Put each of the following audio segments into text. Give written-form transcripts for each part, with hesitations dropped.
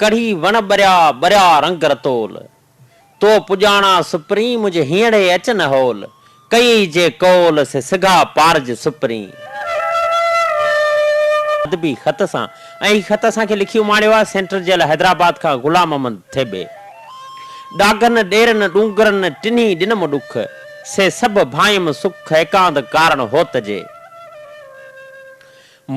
ڪڙهي وڻ ٻريا، ٻريا رنگ رتول. تو پڄاڻا سپرين، منهنجي هينئڙي اچ نه هول. ڪيئي جي قول، سي سگها پارج سپرين. ادبي خط سان ۽ هي خط اسان کي لکي اماڻيو آهي سينٽرل جيل حيدرآباد کان غلام محمد ٿيٻي. ڏاگهن ڏيرن ڏونگرن ٽنهي ڏنم ڏک، سي سڀ ڀانئيم سک ايڪانت ڪارڻ هوت جي.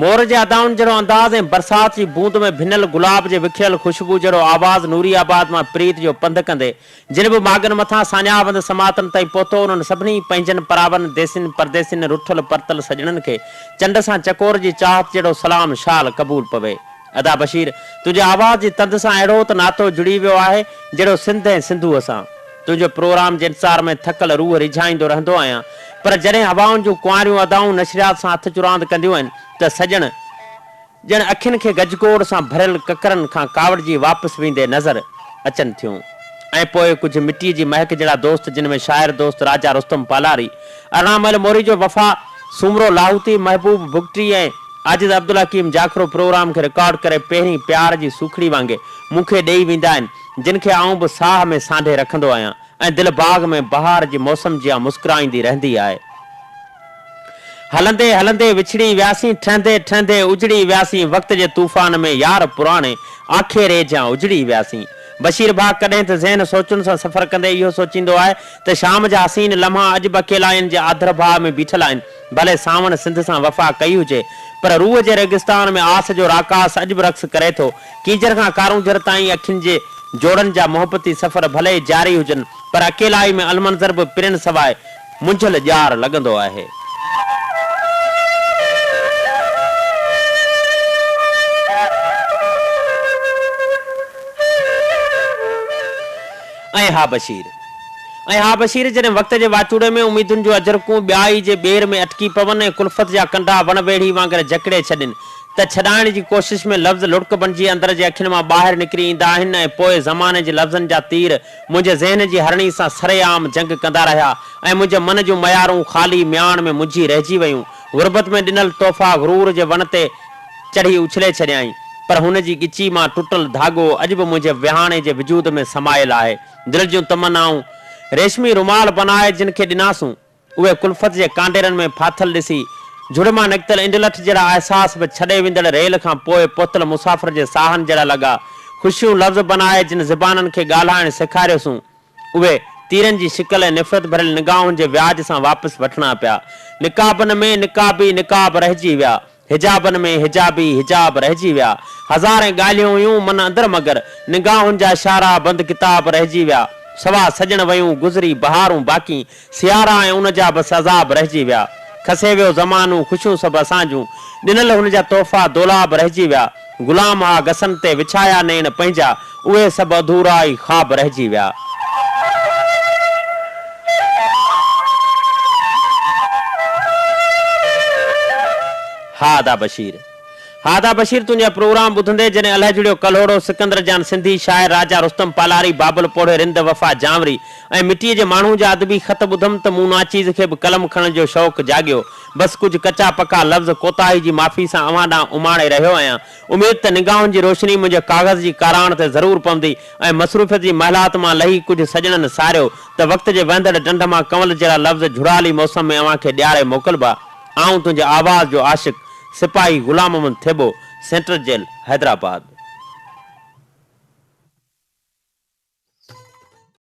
مور جي ادائن جهڙو انداز ۽ برسات جي بوند ۾ ڀنل گلاب جي وکريل خوشبو جهڙو آواز نوري آباد مان پريت جو پنڌ ڪندي جن به ماڳن مٿان ساڃاهه وند سماعتن تائين پهتو انهن سڀني پنهنجن پراون ديسين پرديسين رٺل پرتل سڄڻن کي چنڊ سان چڪور جي چاهت جهڙو سلام شال قبول پوي. ادا بشير تنهنجي آواز جي تند سان اهڙو ته ناتو جڙي ويو آهي جهڙو سنڌ ۽ سنڌوء سان. تنهنجي پروگرام جي انتظار ۾ ٿڪل روح ريجهائيندو رهندو آهيان، پر جڏهن هوائن جون ڪنواريون ادائون نشريات سان هٿ چراند ڪنديون آهن ته سڄڻ ڄڻ اکين کي گجگوڙ سان ڀريل ڪڪرن کان ڪاوڙجي واپس ويندي نظر اچن ٿيون ۽ پوء ڪجهه مٽيء جي مهڪ جهڙا دوست جن ۾ شاعر دوست راجا رستم پالاري، ارڙهن مئل موريجو وفا، سومرو لاهوتي، محبوب بگٽي ۽ عاجز عبدالحڪيم جاکرو پروگرام کي رڪارڊ ڪري پهرين پيار جي سوکڙي وانگي مون کي ڏيئي ويندا آهن. جن کي آئون به ساهه ۾ سانڍي رکندو آهيان ۽ دل باغ ۾ بهار جي موسم جيان مسڪرائيندي رهندي آهي. هلندي هلندي وڇڙي وياسين، ٺهندي ٺهندي اجڙي وياسين، وقت جي طوفان ۾ يار پراڻي آکيري جيان اجڙي وياسين. بشير ڀاء ڪڏهن ته ذهن سوچن سان سفر ڪندي اهو سوچيندو آهي ته شام جا حسين لمحا اڄ به اڪيلائين جي آڌرڀاء ۾ بيٺل آهن، ڀلي سانوڻ سنڌ سان وفا ڪئي هجي پر روح جي ريگستان ۾ آس جو راڪاس اڄ به رقص ڪري ٿو. ڪينجهر کان ڪارونجهر تائين اکين جي جوڙن جا محبتي سفر ڀلي جاري هجن پر اڪيلائي ۾ المنظر به پرين سواء منجهيل ڄار لڳندو آهي. ۽ ها بشير! ۽ ها بشير! جڏهن وقت جي واچوڙي ۾ اميدن جون اجرڪون ٻيائي جي ٻير ۾ اٽڪي پون ۽ ڪلفت جا ڪنڊا وڻ ويڙهي وانگر جڪڙي ڇڏين ته ڇڏائڻ جي ڪوشش ۾ لفظ لڙڪ بڻجي اندر جي اکين مان ٻاهر نڪري ايندا آهن ۽ پوء زماني جي لفظن جا تير منهنجي ذهن جي هرڻي سان سري عام جنگ ڪندا رهيا ۽ منهنجي من جون ميارون خالي مياڻ ۾ منجهي رهجي ويون. غربت ۾ ڏنل تحفا غرور جي وڻ تي چڙهي اڇلي ڇڏيائين، پر هن جي ڳچي مان ٽٽل ڌاڳو اڄ به منهنجي وهاڻي جي وجود ۾ سمايل آهي. دل جون تمنائون ريشمي رومال بنائي جن کي ڏناسون، اهي ڪلفت جي ڪانڊيرن ۾ ڦاٿل ڏسي، جھڙ مان نڪتل انڊلٺ جهڙا احساس به ڇڏي ويندڙ ريل کان پوء پهتل مسافر جي ساهن جهڙا لڳا. خوشيون لفظ بنائي جن زبانن کي ڳالهائڻ سيکاريوسون، اهي تيرن جي شڪل ۽ نفرت ڀريل نگاهن جي وياج سان واپس وٺڻا پيا. نقابن ۾ نقابي نقاب رهجي ويا. حجابن ۾ حجابي حجاب رهجي ويا. هزارين ڳالهيون هيون من اندر مگر نگاهن جا اشارا بند ڪتاب رهجي ويا. سوا سڄڻ ويون گذري بهارون باقي سيارا ۽ ان جا بس عذاب رهجي ويا. کسي ويو زمانو خوشيون سڀ اسان جون ڏنل هن جا تحفا دولاب رهجي ويا. غلام ها گسن تي وڇايا نيڻ پنهنجا اهي سڀ اڌورا ئي خواب رهجي ويا. ها ادا بشير. ها ادا بشير تنهنجا پروگرام ٻڌندي جڏهن الهه جڙيو ڪلهوڙو، سڪندر جان سنڌي، شاعر راجا رستم پالاري، بابل پوڙهي رند وفا جانوري ۽ مٽيء جي ماڻهو جا ادبي خط ٻڌم ته مون ناچيز کي به قلم کڻڻ جو شوق جاڳيو. بس ڪجهه ڪچا پڪا لفظ ڪوتاهي جي معافي سان اوهان ڏانهن اماڻي رهيو آهيان. اميد ته نگاهن جي روشني منهنجي ڪاغذ جي ڪاراڻ تي ضرور پوندي ۽ مصروفيت جي محلات مان لهي ڪجهه سڄڻن ساريو ته وقت جي وهندڙ ڍنڍ مان ڪنول جهڙا لفظ جھڙالي موسم ۾ اوهان کي ڏياري موڪلبا. آئون تنهنجي آواز جو عاشق سپاهي غلام محمد ٿيٻو، سينٽرل جيل، حيدرآباد.